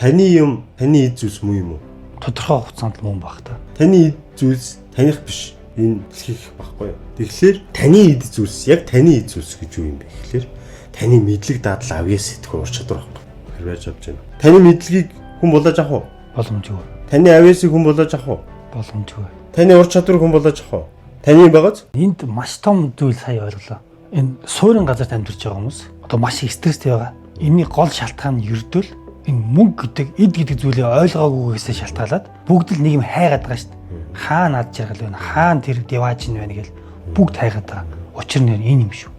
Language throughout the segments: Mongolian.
Таны юм, таны эд зүйлс муу юм уу? Тодорхой хугацаанд л мөн баг та. Таны эд зүйлс таних биш. Энэ дэлхийх баггүй юу? Тэгэхээр таны эд зүйлс яг таны эд зүйлс гэж юу юм бэ гэхээр таны мэдлэг дадал авьяас сэтгхүү ур чадвар байхгүй. Хэрвээ авч байна. Таны мэдлэгийг хүн булааж авах уу? Боломжгүй. Таны авьяасыг хүн булааж авах уу? Боломжгүй. Таны ур чадварыг хүн булааж авах уу? Таны юм байгааз? Энд маш том зүйл сая ойлголоо. Энэ суурин газарт амьдарч байгаа хүмүүс одоо маш их стресстэй байгаа. Энийний гол шалтгаан нь ердөөл энэ мөнгө гэдэг, эд гэдэг зүйлийг ойлгоогүйгээсээ шалтгаалаад бүгд л нэг юм хайгаад байгаа шүү дээ. Хаана ад жаргал байна, хаана тэр деваж нь байна гэл бүгд хайгаад байгаа. Учир нь энэ юм шүү.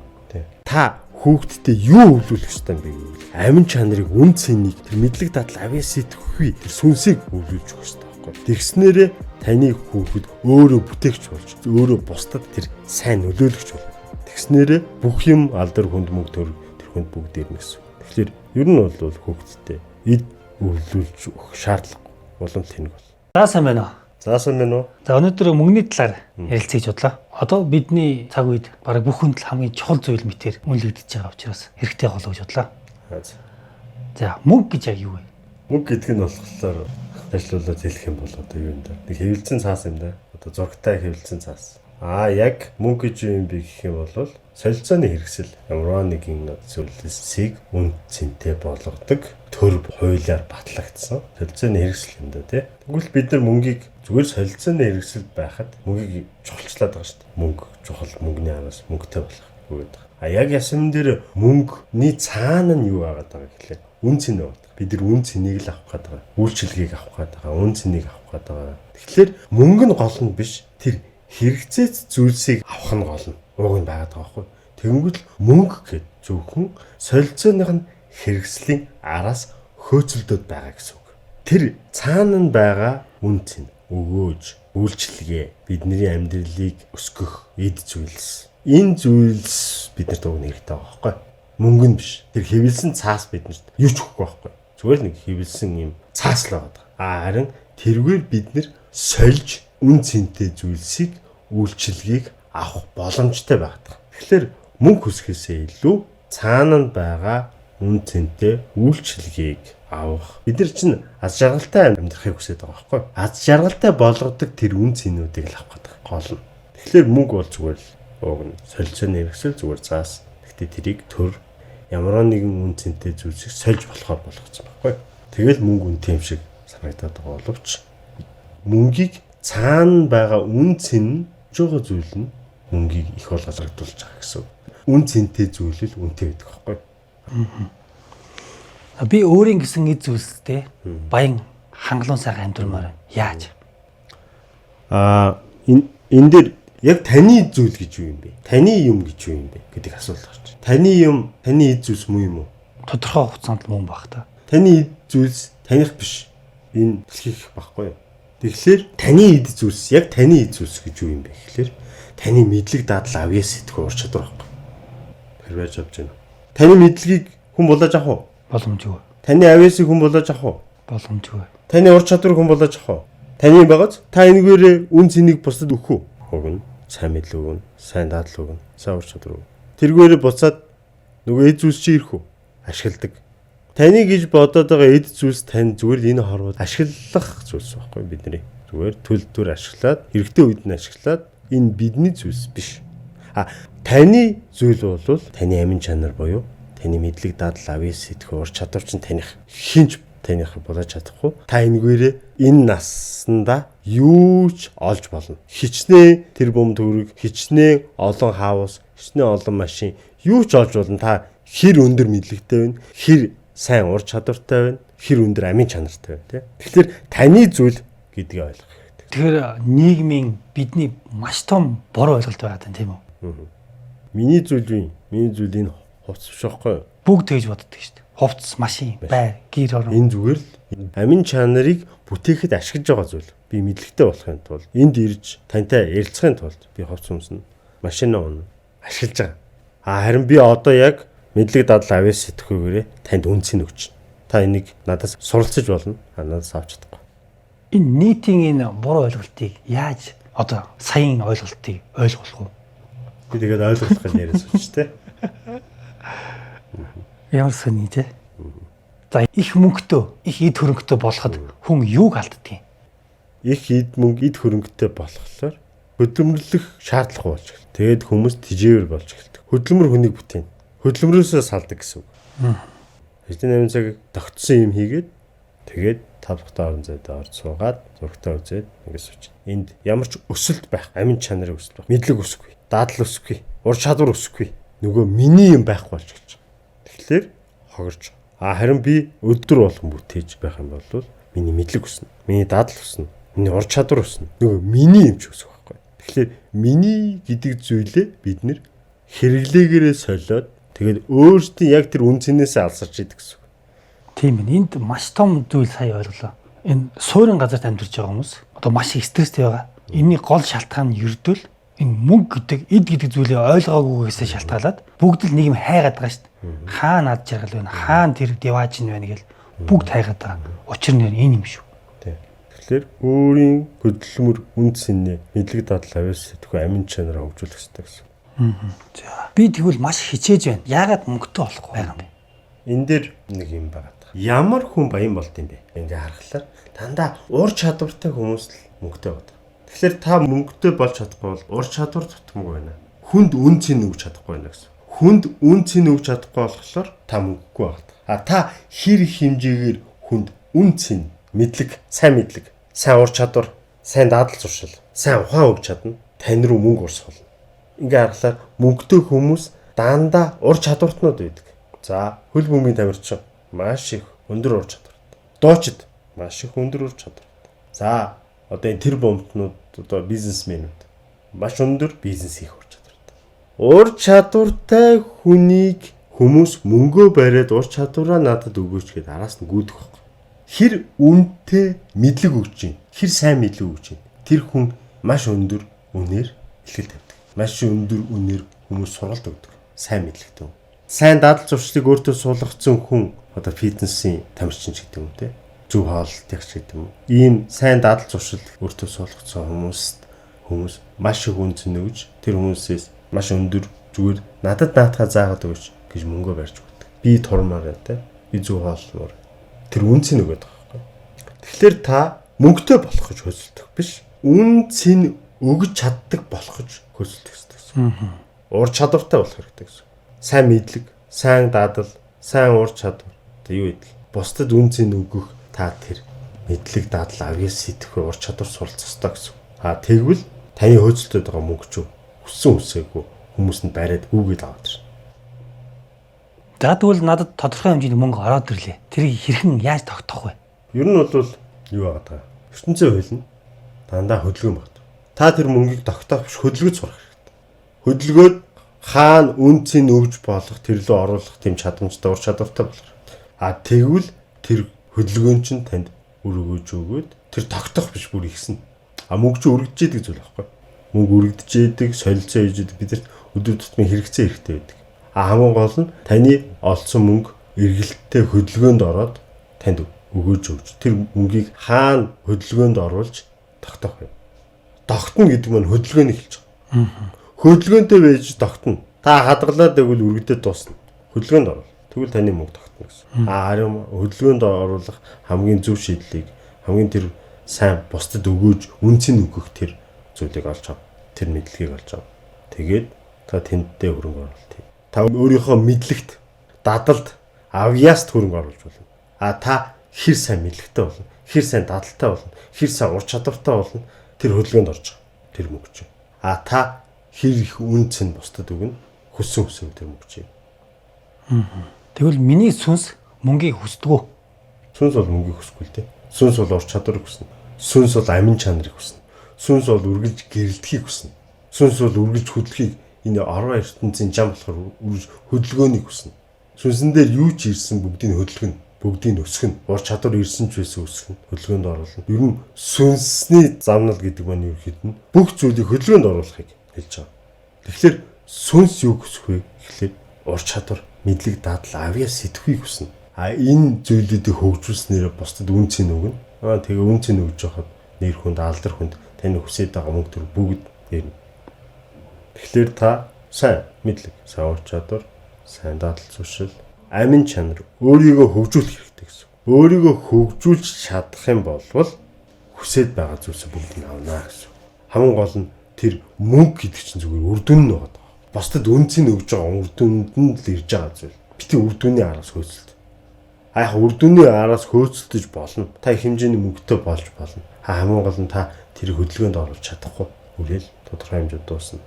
Та хүүхдтэд юу өвлүүлэх ёстой юм бэ гэвэл амин чанарыг, үн цэнийг, тэр мэдлэг дадал авьяас сэтгхүй тэр сүнсийг өвлүүлж өгөх ёстой байхгүй. Тэгснээрээ таны хүүхэд өөрөө бүтээгч болж, өөрөө бусдад тэр сайн нөлөөлөгч болно. Тэгснээрээ бүх юм алдар хүнд мөнгө төр тэр хүнд бүгд ирнэ гэсэн. Тэгэхээр ер нь бол хүүхдтэй эд өвлүүлж өгөх шаардлага улам тэнэг бол. За сайн байна уу? За сайн байна уу? За өнөөдөр мөнгөний талаар ярилцъя гэж бодлоо. Одоо бидний цаг үед бараг бүх хүнд л хамгийн чухал зүйл мэтэр үнэлэгдэж байгаа учраас хэрэгтэй болов гэж бодлоо. За мөнгө гэж яг юу вэ? Мөнгө гэдэг нь болохоор ажиллуулаад хэлэх юм бол одоо юу юм да? Нэг хэвлэлцэн цаас юм да. Одоо зурагтай хэвлэлцэн цаас. Аа яг мөнгө гэж юу юм бэ гэх юм бол солилцооны хэрэгсэл ямар нэгэн зүйлсийг үн цэнтэй болгодог төр хуулиар батлагдсан солилцооны хэрэгсэл юм да тий. Тэгвэл бид нар мөнгийг зүгээр солилцооны хэрэгсэл байхад мөнгийг чухалчлаад байгаа шүү дээ. Мөнгө чухал, мөнгөний араас мөнгөтэй болох гэдэг. А яг ясам дээр мөнгөний цаана нь юу байгаад байгаа гэхлээр үн цэн байна. Бид нар үн цэнийг л авах гээд байгаа. Үйлчилгээг авах гээд байгаа. Үн цэнийг авах гээд байгаа. Тэгэхээр мөнгө нь гол нь биш. Тэр хэрэгцээц зүйлсийг авах нь гол нь. Ууг нь байгаад байгаа байхгүй. Тэнгүүт л мөнгө гэд зөвхөн солилцооных нь хэрэгслийн араас хөөцөлдөд байгаа гэсэн үг. Тэр цаана нь байгаа үн цэн, өгөөж, үйлчилгээ, бидний амьдралыг өсгөх эд зүйлс. Энэ зүйлс биднэрт уг нь хэрэгтэй байгаа байхгүй. Мөнгө нь биш. Тэр хэвлэлсэн цаас биднэрт юу ч өгөхгүй байхгүй. Зүгээр л нэг хэвлэлсэн юм цаас л байгаа. А харин тэргээр бид нэр сольж үн цэнтэй зүйлсийг үйлчилгээг авах боломжтой байдаг. Тэгэхээр мөнгө хүсгэхээсээ илүү цаана нь байгаа үн цэнтэй үйлчилгээг авах. Бид нар чинь аз жаргалтай амьдрахыг хүсэж байгаа байхгүй. Аз жаргалтай болгодог тэр үн цэнүүдийг л авах гэдэг гол нь. Тэгэхээр мөнгө бол зүгээр л уг нь солилцооны хэрэгсэл зүгээр цаас. Гэхдээ тэрийг төр ямар нэгэн үн цэнтэй зүйлсийг сольж болохоор болгоцсон байхгүй. Тэгэл мөнгө үнэтэй юм шиг санагдаад байгаа боловч мөнгийг цаана байгаа үн цэн жоо зүйл нь мөнгийг их болгоцогдуулж байгаа гэсэн. Үн цэнтэй зүйл л үнэтэй байдаг байхгүй. Би өөрийн гэсэн эд зүйлстэй баян хангалуун сайхан амьдрмаар байна. Яаж? Аа энэ дээр яг таны зүйл гэж юу юм бэ? Таны юм гэж юу юм бэ гэдэг асуулт гарч байна. Таны юм, таны эд зүйлс муу юм уу? Тодорхой хугацаанд л мөн баг та. Таны эд зүйлс таних биш. Энэ дэлхийх баггүй юу? Тэгэхээр таны эд зүйлс яг таны эд зүйлс гэж юу юм бэ гэхлээр таны мэдлэг дадал авьяас сэтгхүү ур чадвар байхгүй. Хэрвээ авч байна. Таны мэдлэгийг хүн булааж авах уу? Боломжгүй. Таны авьяасыг хүн булааж авах уу? Боломжгүй. Таны ур чадварыг хүн булааж авах уу? Таны юм байгааз та энэгээрээ үн цэнийг бусдад өгөх үү? Уг нь сайн мэдлэг өгнө, сайн дадал өгнө, сайн ур чадвар өгнө. Тэргээрээ буцаад нөгөө эд зүйлс чи ирэх үү? Ашигладаг. Таны гэж бодоод байгаа эд зүйлс тань зүгээр энэ хорвоод ашиглах зүйлс байхгүй бидний. Зүгээр төл төр ашиглаад, хэрэгтэй үед нь ашиглаад энэ бидний зүйлс биш. А таны зүйл бол таны амин чанар буюу таны мэдлэг дадал авьяас сэтгхүү ур чадвар чинь таних хинч таних булааж чадахгүй. Та энэгээрээ энэ наснда юу ч олж болно. Хичнээн тэр бум төгрөг, хичнээн олон хаус, хичнээн олон машин юу ч олж болно. Та хэр өндөр мэдлэгтэй байна, хэр сайн ур чадвартай байна, хэр өндөр амин чанартай байна, тий. Тэгэхээр таны зүйл гэдгийг ойлгох хэрэгтэй. Тэгэхээр нийгмийн бидний маш том буруу ойлголт байгаа даа, тийм үү? Миний зүйл юу? Миний зүйл энэ хувцас биш байхгүй юу? Бүгд тэгж боддог шүү дээ. Хувцас, машин, байр, гэр орон. Энэ зүгээр л амин чанарыг бүтээхэд ашиглаж байгаа зүйл. Би мэдлэгтэй болохын тулд энд ирж тантай ярилцахын тулд би хувцас өмснө, машин унна, ашиглаж байгаа. А харин би одоо яг мэдлэг дадал авьяас сэтгхүүгээрээ танд үн цэн өгч. Та энийг надаас суралцаж болно. А надаас авч чадахгүй. Энэ нийтийн энэ буруу ойлголтыг яаж одоо саяын ойлголтыг ойлгох вэ? Би тэгээд ойлгох гэж яриа сууч тээ. Ямар сони те. За, их мөнгөтэй, их эд хөрөнгөтэй болоход хүн юуг алддгийг? Их эд мөнгө, эд хөрөнгөтэй болохоор хөдөлмөрлөх шаардлага болж эхэлдэг. Тэгээд хүмүүс тэжээвэр болж эхэлдэг. Хөдөлмөр хүнийг бүтээн. Хөдөлмөрөөсөө салдаг гэсэн үг. Ажлын 8 цаг тогтсон юм хийгээд тэгээд 5 дахь орон зайд орж суугаад зурагтаа үзээд ингэ сууч. Энд ямар ч өсөлт байх, амин чанарын өсөлт байх. Мэдлэг өсөхгүй, дадал өсөхгүй, ур чадвар өсөхгүй. Нөгөө миний юм байхгүй болж эхэлж байгаа. Тэгэхээр хогорж. А харин би өдөр болгон бүтээж байх юм бол миний мэдлэг өснө. Миний дадал өснө. Миний ур чадвар өснө. Нөгөө миний юм ч өсөх байхгүй. Тэгэхээр миний гэдэг зүйлээ бид нэр хэрэглээгээрээ солиод тэгээд өөрсдийн яг тэр үн цэнээсээ алсарч идэг гэсэн үг. Тийм ээ. Энд маш том зүйл сая ойлголоо. Энэ суурин газарт амьдарч байгаа хүмүүс одоо маш их стресстэй байгаа. Энийний гол шалтгаан нь ердөөл энэ мөнгө гэдэг, эд гэдэг зүйлийг ойлгоогүйгээсээ шалтгаалаад бүгд л нэг юм хайгаад байгаа шүү дээ. Хаана ад жаргал байна, хаана тэр дивааж нь байна гэл бүгд хайгаад байгаа. Учир нь энэ юм шүү. Тийм. Тэгэхээр өөрийн хөдөлмөр үн цэнээ мэдлэг дадал авиас сэтгхүү амин чанараа хөгжүүлэх хэрэгтэй гэсэн. За. Би тэгвэл маш хичээж байна. Яагаад мөнгөтэй болохгүй байгаа юм бэ? Энэ дээр нэг юм байгаа. Ямар хүн баян болд юм бэ? Ингээ харахаар дандаа ур чадвартай хүмүүс л мөнгөтэй байдаг. Тэгэхээр та мөнгөтэй болж чадахгүй бол ур чадвар дутмаг байна. Хүнд үн цэн өгч чадахгүй байна гэсэн. Хүнд үн цэн өгч чадахгүй болохоор та мөнгөгүй байна. А та хэр их хэмжээгээр хүнд үн цэн, мэдлэг, сайн мэдлэг, сайн ур чадвар, сайн дадал зуршил, сайн ухаан өгч чадна. Тань руу мөнгө урсгал. Ингээ харахаар мөнгөтэй хүмүүс дандаа ур чадвартнууд байдаг. За, хөл бөмбөгийн тамирчин маш их өндөр ур чадвартай. Дуучид маш их өндөр ур чадвартай. За, одоо энэ тэр бомтнууд одоо бизнесмэнүүд маш өндөр бизнес хийх ур чадвартай. Ур чадвартай хүнийг хүмүүс мөнгөө бариад ур чадвараа надад өгөөч гэдээ араас нь гүйдэх байхгүй. Хэр үнэтэй мэдлэг өгч чинь, хэр сайн мэдлэг өгч чинь тэр хүн маш өндөр үнээр ихэл тавьдаг. Маш өндөр үнээр хүмүүс сургалт өгдөг. Сайн мэдлэгтэй. Сайн дадал зуршлыг өөртөө суулгацсан хүн одоо фитнесийн тамирчин ч гэдэг юм те. Зөв хооллолтыг ч гэдэг юм. Ийм сайн дадал зуршил өөртөө суулгацсан хүмүүст хүмүүс маш их үн цэн өгж тэр хүмүүсээс маш өндөр зүгээр надад наатахаа заагаад өгөөч гэж мөнгөө барьж өгдөг. Би турмаар байна те. Би зөв хоолломоор. Тэр үн цэн өгöd байгаа байхгүй. Тэгэхээр та мөнгөтэй болох гэж хөөцөлдөх биш. Үн цэн өгж чаддаг болох гэж хөөцөлдөх хэрэгтэй гэсэн. Ур чадвартай болох хэрэгтэй гэсэн. Сайн мэдлэг, сайн дадал, сайн ур чадвар. Одоо юу гэдэг? Бусдад үн цэн өгөх та тэр мэдлэг, дадал, авьяас сэтгэхүй ур чадвар суралцах ёстой гэсэн. А тэгвэл таны хөөцөлдөд байгаа мөнгө ч хүссэн хүсээгүй хүмүүс нь бариад гүгээд аваад ирнэ. За, тэгвэл надад тодорхой хэмжээний мөнгө ороод ирлээ. Тэрийг хэрхэн яаж тогтоох вэ? Ер нь бол юу байгаа даа. ертөнцийн хууль нь дандаа хөдөлгөөн байна. Та тэр мөнгийг тогтоох биш хөдөлгөж сурах хэрэгтэй. Хөдөлгөөд хаана үн цэн өгж болох тэр лөө оруулах тийм чадамжтай ур чадвартай болох хэрэгтэй. А тэгвэл тэр хөдөлгөөн чинь танд үр өгөөж өгөөд тэр тогтоох биш бүр ихсэн. А мөнгө чинь өргөдөж идэг зүйл байхгүй. Мөнгө өргөдөж идэг, солилцоо хийж идэг. Бидэрт өдөр тутмын хэрэгцээ хэрэгтэй байдаг. А хамгийн гол нь таны олдсон мөнгө эргэлттэй хөдөлгөөнд ороод танд өгөөж өгч тэр мөнгийг хаана хөдөлгөөнд оруулж тогтоох вэ? Тогтно гэдэг нь хөдөлгөөнийг хэлж байгаа. Хөдөлгөөнтэй байж тогтно. Та хадгалаад байвал өргөдөө дуусна. Хөдөлгөөнд оруул. Тэгвэл таны мөнгө тогтно гэсэн. А харин хөдөлгөөнд оруулах хамгийн зөв шийдлийг хамгийн тэр сайн бусдад өгөөж үнцийг өгөх тэр зүйлийг олж ав. Тэр мэдлэгийг олж ав. Тэгээд та тэнддээ хөрөнгө оруулалт хий. Та өөрийнхөө мэдлэгт, дадалд, авьяаст хөрөнгө оруулж болно. А та хэр сайн мэдлэгтэй болно, хэр сайн дадалтай болно, хэр сайн ур чадвартай болно тэр хөдөлгөөнд орж байгаа. Тэр мөнгө чинь. А та хэр их үн цэн бусдад өгнө, хүссэн хүсэв тэр мөнгө чинь. Тэгвэл миний сүнс мөнгийг хүсдэг үү? Сүнс бол мөнгийг хүсэхгүй л дээ. Сүнс бол ур чадварыг хүснэ. Сүнс бол амин чанарыг хүснэ. Сүнс бол үргэлж гэрэлтхийг хүснэ. Сүнс бол үргэлж хөдлөхийг энэ орвоо ертөнцийн жам болохоор үргэлж хөдөлгөөнийг хүснэ. Сүнсэн дээр юу ч ирсэн бүгдийг хөдөлгөнө, бүгдийг өсгөнө. Ур чадвар ирсэн ч байсан өсгөнө, хөдөлгөөнд оруулна. Ер нь сүнсний замнал гэдэг маань ерөнхийд нь бүх зүйлийг хөдөлгөөнд оруулахыг хэлж байгаа. Тэгэхээр сүнс юу хүсэх вэ гэхлээр ур чадвар, мэдлэг, дадал, авьяас сэтгхүйг хүснэ. А энэ зүйлүүдийг хөгжүүлснээр бусдад үн цэн өгнө. Аа тэгээ үн цэн өгж байхад нэр хүнд, алдар хүнд таны хүсэж байгаа мөнгө төр бүгд ирнэ. Тэгэхээр та сайн мэдлэг, сайн ур чадвар, сайн дадал зуршил, Амин чанар өөрийгөө хөгжүүлэх хэрэгтэй гэсэн. Өөрийгөө хөгжүүлж чадах юм бол хүсээд байгаа зүйлсээ бүгд нь авна гэсэн. Хамгийн гол нь тэр мөнгө гэдэг чинь зүгээр үр дүн нь байгаа. Бусдад үнцийг өгж байгаа үр дүнд нь л ирж байгаа зүйл. Бити үр дүний араас хөөцөлт. А яг үр дүний араас хөөцөлдөж болно. Та их хэмжээний мөнгөтэй болж болно. Хамгийн гол нь та тэр хөдөлгөөнд оруулж чадахгүй. Үрэл тодорхой хэмжээд дуусна.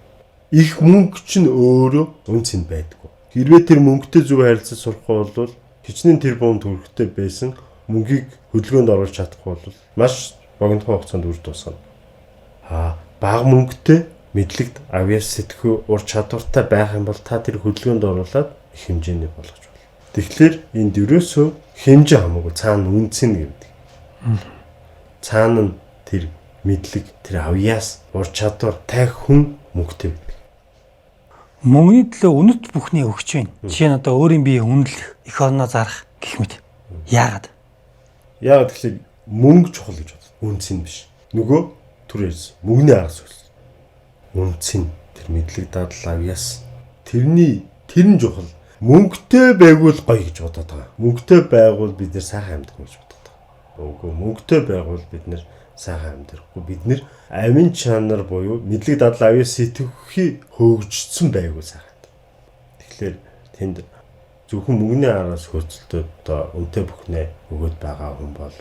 Их мөнгө чинь өөрөө үнц нь байдаггүй. Хэрвээ тэр мөнгөтэй зөв харилцаж сурахгүй бол хичнээн тэр бум төгрөгтэй байсан мөнгийг хөдөлгөөнд оруулж чадахгүй бол маш богинохон хугацаанд үр дуусгана. Бага мөнгөтэй мэдлэгт авьяас сэтгхүү ур чадвартай байх юм бол та тэр хөдөлгөөнд оруулаад их хэмжээний болгож болно. Тэгэхээр энд ерөөсөө хэмжээ хамаагүй цаана үнц нь гэдэг. Цаана нь тэр мэдлэг, тэр авьяас, ур чадвар тай хүн мөнгөтэй байдаг. Мөнгөний төлөө үнэт бүхний өгч байна. Жишээ нь одоо өөрийн бие үнэлэх, эх орноо зарах гэх мэт. Яагаад? Яагаад гэвэл мөнгө чухал гэж боддог. Үнц нь биш. Нөгөө түр ярьсан. Мөнгөний араас хөлс. Үнц нь тэр мэдлэг дадал авьяас тэрний тэр нь чухал. Мөнгөтэй байгвал гоё гэж бодоод байгаа. Мөнгөтэй байгвал бид нэр сайхан амьдрах гэж бодоод байгаа. Үгүй мөнгөтэй байгвал бид нэр сайхан амьдрахгүй. Бид нэр амин чанар буюу мэдлэг дадал авьяас сэтгхий хөөгжсөн байгвал сайхан амьдрах. Тэгэхээр тэнд зөвхөн мөнгөний араас хөөцөлтөд одоо үнэтэй бүхнээ өгөөд байгаа хүн бол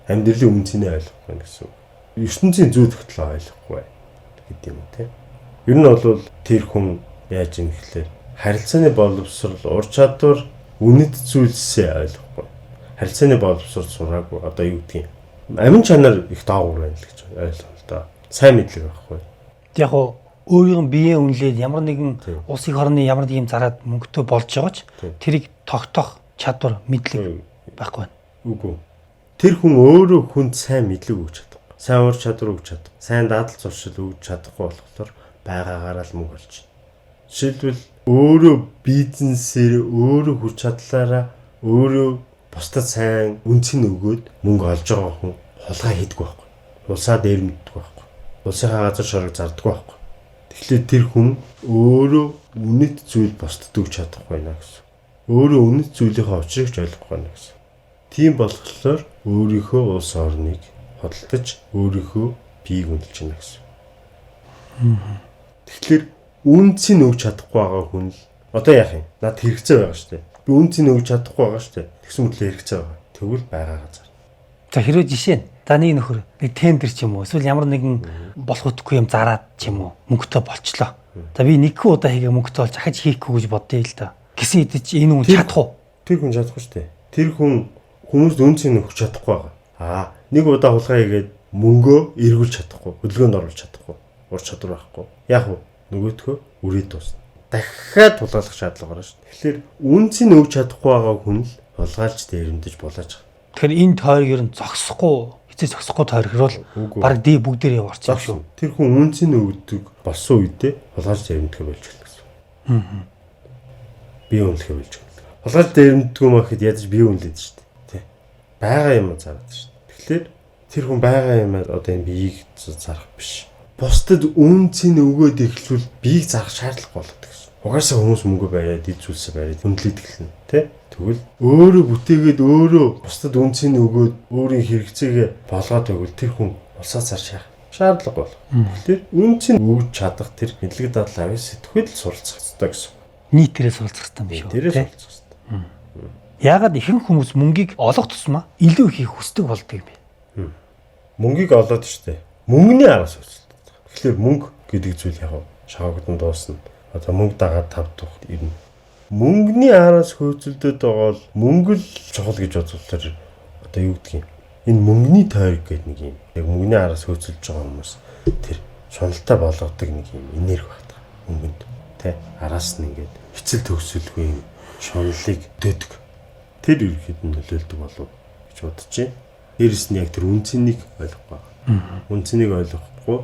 амьдралын үнцнийг ойлгохгүй гэсэн үг. ертөнцийн зүй тогтлоо ойлгохгүй гэдэг юм те. Ер нь бол тэр хүн яаж юм гэхлээр харилцааны боловсрол, ур чадвар, үнэт зүйлсээ ойлгохгүй. Харилцааны боловсрол сураагүй. Одоо юу гэдгийг амин чанар их доогуур байна л гэж ойлгоно л доо. Сайн мэдлэг байхгүй. Яг уу өөрийн биеийн үнэлээд ямар нэгэн улс их орны ямар нэг юм зараад мөнгөтэй болж байгаа ч тэрийг тогтоох чадвар, мэдлэг байхгүй байна. Үгүй. Тэр хүн өөрөө хүнд сайн мэдлэг өгч чадахгүй. Сайн ур чадвар өгч чадахгүй. Сайн дадал зуршил өгч чадахгүй болохоор байгаагаараа л мөнгө олж. Жишээлбэл өөрөө бизнесээр өөрөө хүч чадлаараа өөрөө бусдад сайн үнцийг өгөөд мөнгө олж байгаа хүн хулгай хийдэггүй байхгүй. Улсаа дээр мэддэг байхгүй. Улсынхаа газар шорог зардаггүй байхгүй. Тэгэхээр тэр хүн өөрөө үнэт зүйл бусдад өгч чадахгүй байна гэсэн. Өөрөө үнэт зүйлийнхээ учрыг ч ойлгохгүй байна гэсэн. Тийм болохоор өөрийнхөө улс орныг худалдаж өөрийнхөө биеийг үнэлж байна гэсэн. Тэгэхээр үнцийг өгч чадахгүй байгаа хүн л одоо яах юм? Надад хэрэгцээ байгаа шүү дээ. Би үнцийг өгч чадахгүй байгаа шүү дээ. Тэгсэн мэтлээ хэрэгцээ байгаа. Тэгвэл байгаа газар. За хэрвээ жишээ нь за нэг нөхөр нэг тендер ч юм уу эсвэл ямар нэгэн болох үтгэхгүй юм зараад ч юм уу мөнгөтэй болчлоо. За би нэгхэн удаа хийгээ мөнгөтэй болж ахиж хийхгүй гэж бодъё л да. Гэсэн хэдий чи энэ хүн чадах уу? Тэр хүн чадахгүй шүү дээ. Тэр хүн хүмүүст үнцийг өгч чадахгүй байгаа. Нэг удаа хулгай хийгээд мөнгөө эргүүлж чадахгүй, хөдөлгөөнд оруулж чадахгүй, ур чадвар байхгүй. Яг уу нөгөөдхөө үрээ дуусна. Дахиад хулгайлах шаардлага гарна шүү дээ. Тэгэхээр үнцийг өгч чадахгүй байгаа хүн л хулгайлж дээрэмдэж булааж байгаа. Тэгэхээр энэ тойрог ер нь зогсохгүй, хэзээ зогсохгүй тойрог бол баг дий бүгдээр яварч юм шүү. Тэр хүн үнцийг өгдөг болсон үедээ хулгайлж дээрэмдэхэ болж эхэлнэ гэсэн. Бие үнэлэхэ болж эхэлнэ. Хулгайлж дээрэмддэггүй маа гэхэд ядаж бие үнэлээд шүү дээ. Тэ. Байгаа юм зараад шүү дээ. Тэгэхээр тэр хүн байгаа юм одоо энэ биеийг зарах биш. Бусдад үнцийг өгөөд эхлвэл биеийг зарах шаардлага болдог гэсэн. Угаасаа хүмүүс мөнгө бариад, эд зүйлсээ бариад хүндлээд эхэлнэ, тэ? Тэгвэл өөрөө бүтээгээд өөрөө бусдад үнцийг өгөөд өөрийн хэрэгцээгээ болгоод өгвөл тэр хүн улсаа зарч яах шаардлага бол. Тэгэхээр үнцийг өгч чадах тэр мэдлэг дадал авьяас сэтгхүйд л суралцах хэрэгтэй гэсэн. Нийтээрээ суралцах хэрэгтэй юм биш үү? Нийтээрээ суралцах хэрэгтэй. Яагаад ихэнх хүмүүс мөнгийг олох тусмаа илүү их хийх хүсдэг болдог юм бэ? Мөнгийг олоод штэ. Мөнгөний араас хөөцөлдөг. Тэгэхээр мөнгө гэдэг зүйл яг шавгдан дуусна. Одоо мөнгө дагаад тав тухт ирнэ. Мөнгөний араас хөөцөлдөд байгаа бол мөнгө л чухал гэж бодвол одоо юу гэдгийг энэ мөнгөний тойрог гэдэг нэг юм. Яг мөнгөний араас хөөцөлж байгаа хүмүүс тэр шуналтай болгодог нэг юм энерги багтаа. Мөнгөнд тэ араас нь ингээд эцэл төгсөлгүй юм шуналыг дөдөг. Тэр ерөнхийд нь нөлөөлдөг болов гэж бодож байна. Дээрэс нь яг тэр үнцнийг ойлгохгүй байгаа. Үнцнийг ойлгохгүй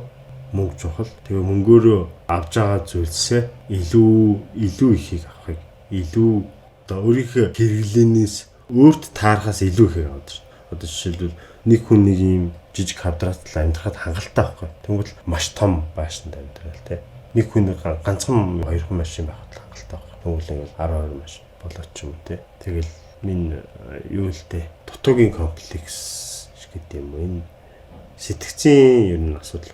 мөнгө чухал. Тэгээ мөнгөөрөө авж байгаа зүйлсээ илүү ихийг авахыг илүү одоо өөрийнхөө хэрэглээнээс өөрт таарахаас илүү ихийг аваад шин. Одоо жишээлбэл нэг хүн нэг юм жижиг квадратл амьдрахад хангалттай байхгүй. Тэнгүүл маш том байшинд амьдрал те. Нэг хүн ганцхан хоёрхан машин байхад хангалттай байхгүй. Тэнгүүл ингээл 12 машин болоод ч юм уу те. Тэгэл минь юу л дээ дутуугийн комплекс гэдэг юм уу, энэ сэтгцийн ер нь асуудал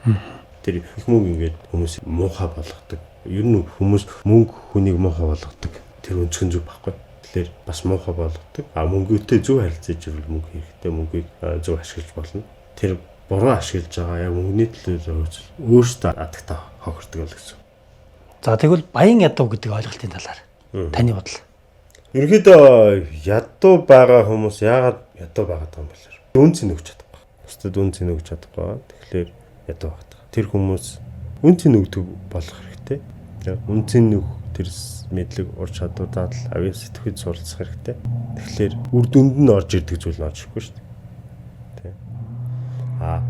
байна. Тэр их мөнгө ингээд хүмүүс муухай болгодог. Ер нь хүмүүс мөнгө хүнийг муухай болгодог. Тэр өнцгөн зүг байхгүй. Тэгэхээр бас муухай болгодог. А мөнгөтэй зөв харилцаж ивэл мөнгө хэрэгтэй, мөнгийг зөв ашиглаж болно. Тэр буруу ашиглаж байгаа яг мөнгөний төлөө өөртөө адагтаа хохирдог л гэсэн. За тэгвэл баян ядуу гэдэг ойлголтын талаар таны бодол. Ерөнхийдөө ядуу байгаа хүмүүс яагаад ядуу байгаад байгаа юм бэ? Үн цэн өгч чадахгүй. Бусдад үн цэн өгч чадахгүй. Тэгэхээр ядуу байгаа. Тэр хүмүүс үн цэн өгдөг болох хэрэгтэй. Үн цэн өгөх тэр мэдлэг, ур чадвар, дадал, авийн сэтгхүйд суралцах хэрэгтэй. Тэгэхээр үр дүнд нь орж ирдэг зүйл нь орж ирэхгүй шүү дээ. Тэ. А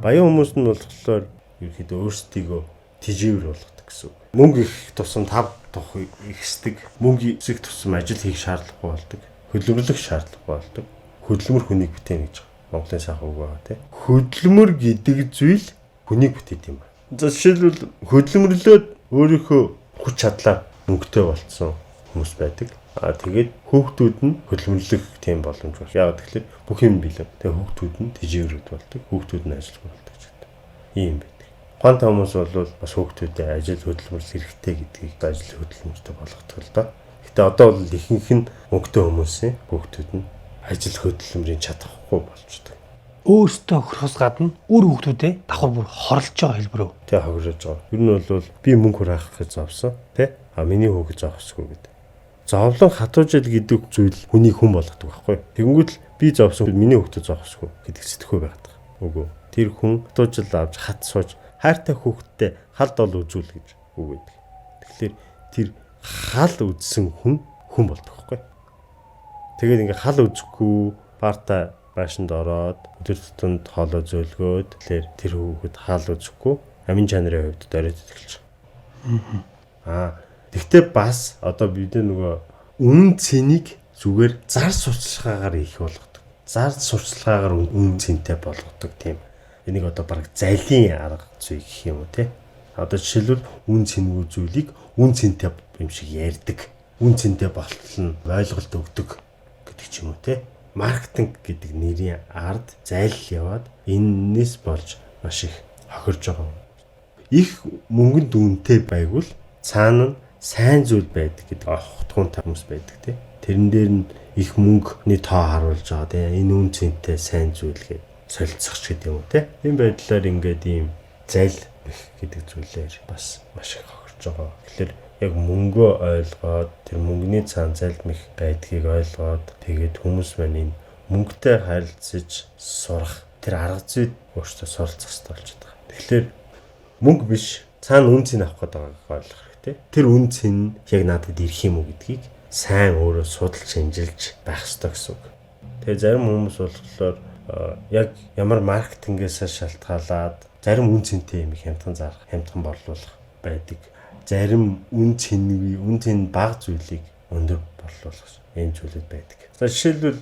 баян хүмүүс нь болохоор ерөнхийдөө өөрсдийгөө тэжээвэр болгодог гэсэн үг. Мөнгө их тусам тав тух ихсдэг. Мөнгө их тусам ажил хийх шаардлагагүй болдог. Хөдөлмөрлөх шаардлагагүй болдог. Хөдөлмөр хүнийг бүтээн гэж Монголын сайхан үг байгаа тий. Хөдөлмөр гэдэг зүйл хүнийг бүтээдэг юм байна. За жишээлбэл хөдөлмөрлөөд өөрийнхөө хүч чадлаар мөнгөтэй болцсон хүмүүс байдаг. А тэгээд хүүхдүүд нь хөдөлмөрлөх тийм боломж байна. Яагаад гэвэл бүх юм бэлэн. Тэгээд хүүхдүүд нь тэжээврүүд болдог. Хүүхдүүд нь ажилгүй болдог ч гэдэг. Ийм байдаг. Гон хүмүүс бол бас хүүхдүүдэд ажил хөдөлмөрлөх хэрэгтэй гэдгийг ажил хөдөлмөртэй болгодог л доо. Гэтэ одоо бол ихэнх нь мөнгөтэй хүмүүсийн хүүхдүүд нь ажил хөдөлмөрийн чадахгүй болчдөг. Өөртөө хөрөхөөс гадна үр хүүхдүүдээ давхар бүр хорлож байгаа хэлбэр үү? Тэ хохирож байгаа. Ер нь бол би мөнгө хураах гэж зовсон, тэ? А миний хүүхэд зовсгүй гэдэг. Зовлон хатуужил гэдэг зүйл хүнийг хүн болгодог байхгүй. Тэгэнгүүт л би зовсон, миний хүүхдүүд зовсгүй гэдэг сэтгхүү байгаад байгаа. Үгүй. Тэр хүн хатуужил авч хат сууж хайртай хүүхэдтэй хал дол үзүүл гэж үг өгдөг. Тэгэхээр тэр хал үзсэн хүн хүн болдог байхгүй. Тэгээд ингээ хал үзэхгүй парта байшинд ороод өдөр тутамд хоолой зөөлгөөд тэгэхээр тэр хүүхэд хал үзэхгүй амин чанарын хувьд дөрөд эхэлж байгаа. Аа тэгтээ бас одоо бид нөгөө үн цэнийг зүгээр зар сурталчилгаагаар их болгодог. Зар сурталчилгаагаар үн цэнтэй болгодог тийм. Энийг одоо баг залийн арга зүй гэх юм уу те. Одоо жишээлбэл үн цэнгүй зүйлийг үн цэнтэй юм шиг ярьдаг. Үн цэнтэй болтол нь ойлголт өгдөг гэдэг ч юм уу те. Маркетинг гэдэг нэрийн ард зайл яваад энэс болж маш их хохирж байгаа. Их мөнгөнд үнэтэй байгвал цаана нь сайн зүйл байдаг гэдэг огтхуунтай хүмүүс байдаг тий. Тэрэн дээр нь их мөнгөний тоо харуулж байгаа тий. Энэ үн цэнтэй сайн зүйл гэдэг солилцох ч гэдэг юм уу тий. Энэ байдлаар ингээд ийм зайл гэдэг зүйлээр бас маш их хохирж байгаа. Тэгэхээр яг мөнгөө ойлгоод тэр мөнгөний цаан залмих байдгийг ойлгоод тэгээд хүмүүс маань энэ мөнгөтэй харилцаж сурах тэр арга зүйд өөрсдөө суралцах хэрэгтэй болчиход байгаа. Тэгэхээр мөнгө биш цаана үн цэн авах гэдэг байгааг ойлгох хэрэгтэй. Тэр үн цэн яг надад ирэх юм уу гэдгийг сайн өөрөө судалж шинжилж байх хэрэгтэй гэсэн үг. Тэгээ зарим хүмүүс болохоор яг ямар маркетингээс шалтгаалаад зарим үн цэнтэй юм хямдхан зарах, хямдхан борлуулах байдаг. Зарим үн цэнгүй, үн цэн бага зүйлийг өндөр борлуулах ийм зүйлүүд байдаг. За жишээлбэл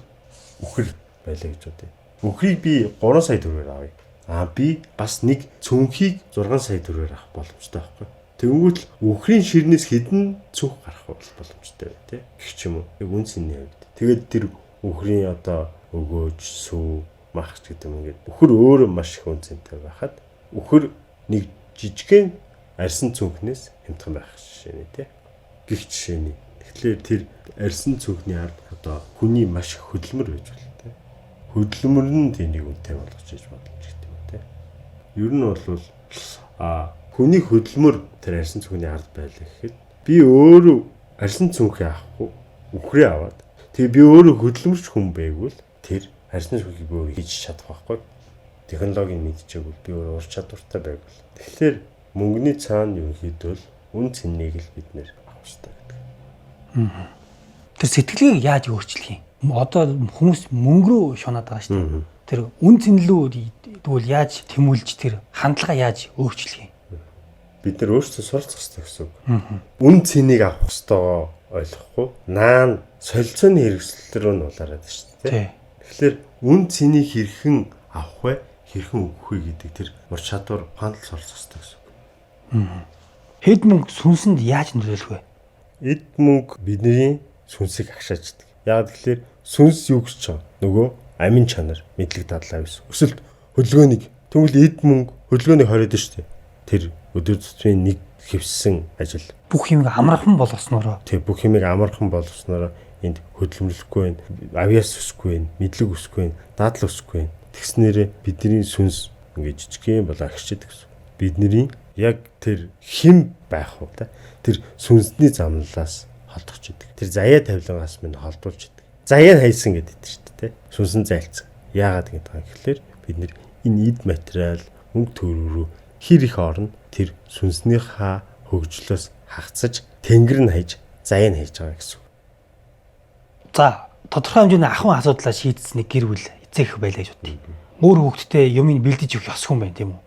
үхэр байлаа гэж бодъё. Үхрийг би 3 сая төгрөгөөр авъя. А би бас нэг цүнхийг 6 сая төгрөгөөр авах боломжтой байхгүй. Тэгэнгүүт л үхрийн ширнээс хэдэн цүнх гарах боломжтой бай тээ. Гэх ч юм уу. Яг үн цэнний хувьд. Тэгээд тэр үхрийн одоо өгөөж, сүү, мах ч гэдэг юм ингээд үхэр өөрөө маш их үн цэнтэй байхад үхэр нэг жижигхэн арьсан цүнхнээс хямдхан байх жишээний тий. Гэх жишээний. Тэгэхээр тэр арьсан цүнхний ард одоо хүний маш их хөдөлмөр байж болно тий. Хөдөлмөр нь тэнийг үнэтэй болгож иж бодож гэдэг юм тий. Ер нь бол хүний хөдөлмөр тэр арьсан цүнхний ард байлаа гэхэд би өөрөө арьсан цүнхээ авахгүй үхрээ аваад тэгээ би өөрөө хөдөлмөрч хүн байгвал тэр арьсан цүнхийг би өөрөө хийж чадах байхгүй. Технологиг мэдчихээгүүл би өөрөө ур чадвартай байгвал. Тэгэхээр мөнгөний цаана ерөнхийдөө л үн цэннийг л бид нэр авах хэрэгтэй гэдэг. Тэр сэтгэлгээг яаж өөрчлөх юм? Одоо хүмүүс мөнгө рүү шунаад байгаа шүү дээ. Тэр үн цэнлүү тэгвэл яаж тэмүүлж тэр хандлага яаж өөрчлөх юм? Бид нар өөрсдөө суралцах хэрэгтэй гэсэн үг. Үн цэнийг авах хэрэгтэйгоо ойлгохгүй наан солилцооны хэрэгсэл рүү нь улаарад шүү дээ. Тэгэхээр үн цэнийг хэрхэн авах вэ? Хэрхэн өгөх вэ гэдэг тэр ур чадвар ухаанал суралцах хэрэгтэй гэсэн үг. Хэд мөнгө сүнсэнд яаж нөлөөлөх вэ? Эд мөнгө бидний Сүнсийг агшааждаг. Яг тэгэхээр сүнс юу гэж чам? Нөгөө амин чанар, мэдлэг дадлаа биш. Өсөлт, хөдөлгөөнийг. Тэгвэл эд мөнгө хөдөлгөөнийг хориод штэ. Тэр өдөр тутмын нэг хэвссэн ажил. Бүх юмыг амархан болгоснороо. Тэг бүх юмыг амархан болгоснороо энд хөдөлмөрлөхгүй байна, авьяас өсөхгүй байна, мэдлэг өсөхгүй байна, дадал өсөхгүй байна. Тэгснээрээ бидний сүнс ингээд жижигхэн болоо агшчихэд гэсэн. Бидний яг тэр хим байх уу та тэр сүнсний замналаас холдох идэг. Тэр заяа тавилангаас минь холдуулж идэг. Заяа хайсан гэдэг шүү дээ. Сүнсэн зайлцсан. Яагаад гэдэг юм гэхлээр бид нэр энэ эд материал мөнгө төгрөг рүү хэр их орно тэр сүнснийхаа хөгжлөөс хагацаж тэнгэр нь хайж заяа нь хайж байгаа гэсэн. За тодорхой хэмжээний ахуйн асуудлаа шийдсэн нэг гэр бүл эцэг их байлаа гэж бодъё. Өөр хүүхдтэй юмыг бэлдэж өгөх ёсгүй юм байна тийм үү?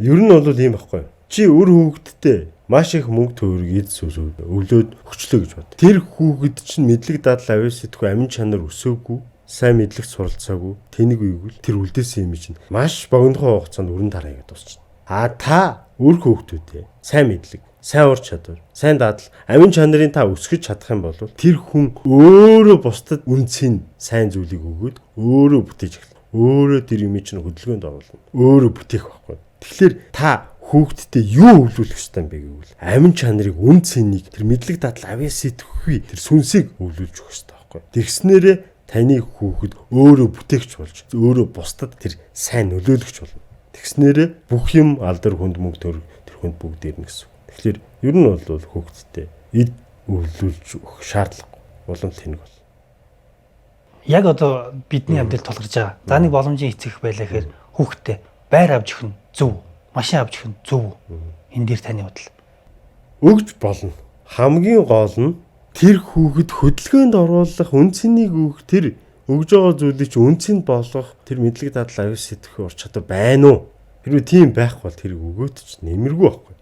Ер нь бол ийм байхгүй. Чи өөр хүүхдтэй маш их мөнгө төгрөг эд сүс өвлөөд өчлөө гэж бод. Тэр хүүхэд чинь мэдлэг дадал авиас сэтгүү амин чанар өсөөгүй, сайн мэдлэг суралцаагүй, тэнэг үеигвэл тэр үлдээсэн юм чинь маш богинохон хугацаанд өрн тараа гэж дуусчихна. А та өөр хүүхдүүдээ сайн мэдлэг, сайн ур чадвар, сайн дадал, амин чанарын та өсгөж чадах юм бол тэр хүн өөрөө бусдад үнцийн сайн зүйлийг өгөөд өөрөө бүтээж эхэлнэ. Өөрөө тэр юм чинь хөдөлгөөнд оруулна. Өөрөө бүтээх байхгүй. Тэгэхээр та хүүхдтэй юу өвлүүлэх ёстой юм бэ гэвэл амин чанарыг, үн цэнийг, тэр мэдлэг дадал авьяас сэтгхүй тэр сүнсийг өвлүүлж өгөх ёстой байхгүй. Тэгснээрээ таны хүүхэд өөрөө бүтээгч болж, өөрөө бусдад тэр сайн нөлөөлөгч болно. Тэгснээрээ бүх юм алдар хүнд мөнгө төгрөг тэр хүнд бүгд ирнэ гэсэн. Тэгэхээр ер нь бол хүүхдтэй эд өвлүүлж өгөх шаардлагагүй. Улам тэнэг бол. Яг одоо бидний амьдрал тулгарч байгаа. За нэг боломжийн эцэг байлаа гэхээр хүүхдтэй байр авч өгөх нь зөв, машин авч өгөх нь зөв. Энэ дээр таны бодол. Өгж болно. Хамгийн гол нь тэр хүүхэд хөдөлгөөнд оруулах үн цэнийг өгөх тэр өгж байгаа зүйлийг чи үн цэнд болгох тэр мэдлэг дадал авьяас сэтгэх ур чадвар байна уу? Хэрвээ тийм байх бол тэрийг өгөөд ч нэмэргүй байхгүй.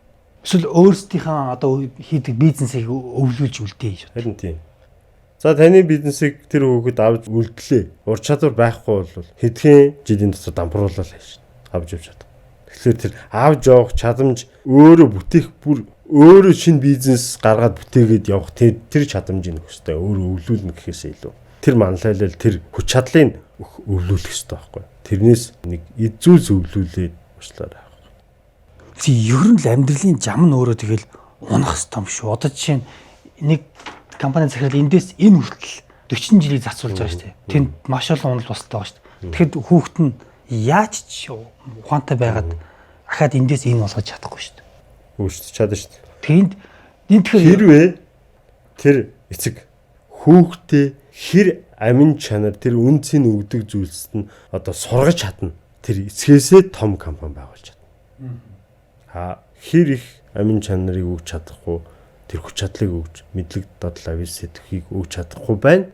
Эсвэл өөрсдийнхээ одоо хийдэг бизнесийг өвлүүлж үлдээе гэж. Харин тийм. За таны бизнесийг тэр хүүхэд авч үлдлээ. Ур чадвар байхгүй бол хэдхэн жилийн дотор дампууруулаад хайш. Авч явж чадах. Тэгэхээр тэр авч явах чадамж өөрөө бүтээх бүр өөрөө шинэ бизнес гаргаад бүтээгээд явах тэр чадамжийг өгөх ёстой. Өөрөө өвлүүлнэ гэхээсээ илүү. Тэр манлайлал тэр хүч чадлыг өвлүүлэх ёстой байхгүй. Тэрнээс нэг эд зүйлс өвлүүлээд уучлаарай. Ер нь л амьдралын зам нь өөрөө тэгэл унах ёстой юм шүү. Одоо жишээ нь нэг компани захирал эндээс энэ хүртэл 40 жилийг зарцуулж байгаа шүү дээ. Тэнд маш олон унал босолтой байгаа шүү дээ. Тэгэхэд хүүхэд нь яаж ч ухаантай байгаад ахаад эндээс энэ болгож чадахгүй шүү дээ. Үүшч чадна шүү дээ. Тэнд энэ тэгэхээр хэрвээ тэр эцэг хүүхдээ хэр амин чанар тэр үнцийг өгдөг зүйлсд нь одоо сургаж чадна. Тэр эцгээсээ том компани байгуулж чадна. А хэр их амин чанарыг өгч чадахгүй тэр хүч чадлыг өгч мэдлэг дадал авьяас сэтгэхийг өгч чадахгүй байна.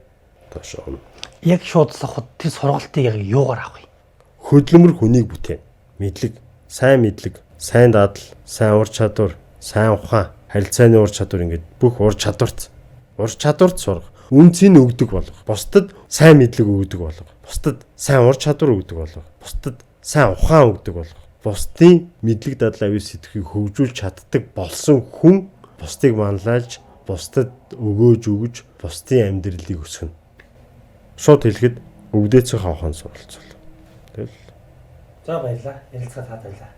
Доош орно. Яг шууд сахад тэр сургалтыг яг юугаар авах юм? Хөдөлмөр хүнийг бүтээн. Мэдлэг, сайн мэдлэг, сайн дадал, сайн ур чадвар, сайн ухаан, харилцааны ур чадвар ингээд бүх ур чадварт сурах. Үнцийг өгдөг болгох. Бусдад сайн мэдлэг өгдөг болгох. Бусдад сайн ур чадвар өгдөг болгох. Бусдад сайн ухаан өгдөг болгох. Бусдын мэдлэг дадал авьяас сэтгэхийг хөгжүүлж чаддаг болсон хүн бусдыг манлайлж, бусдад өгөөж өгж, бусдын амьдралыг өсгөнө. Шууд хэлэхэд өвдөөцийн ухаан суралцвал. Тэгэл. За баярлалаа. Ярилцгаа таад баярлалаа.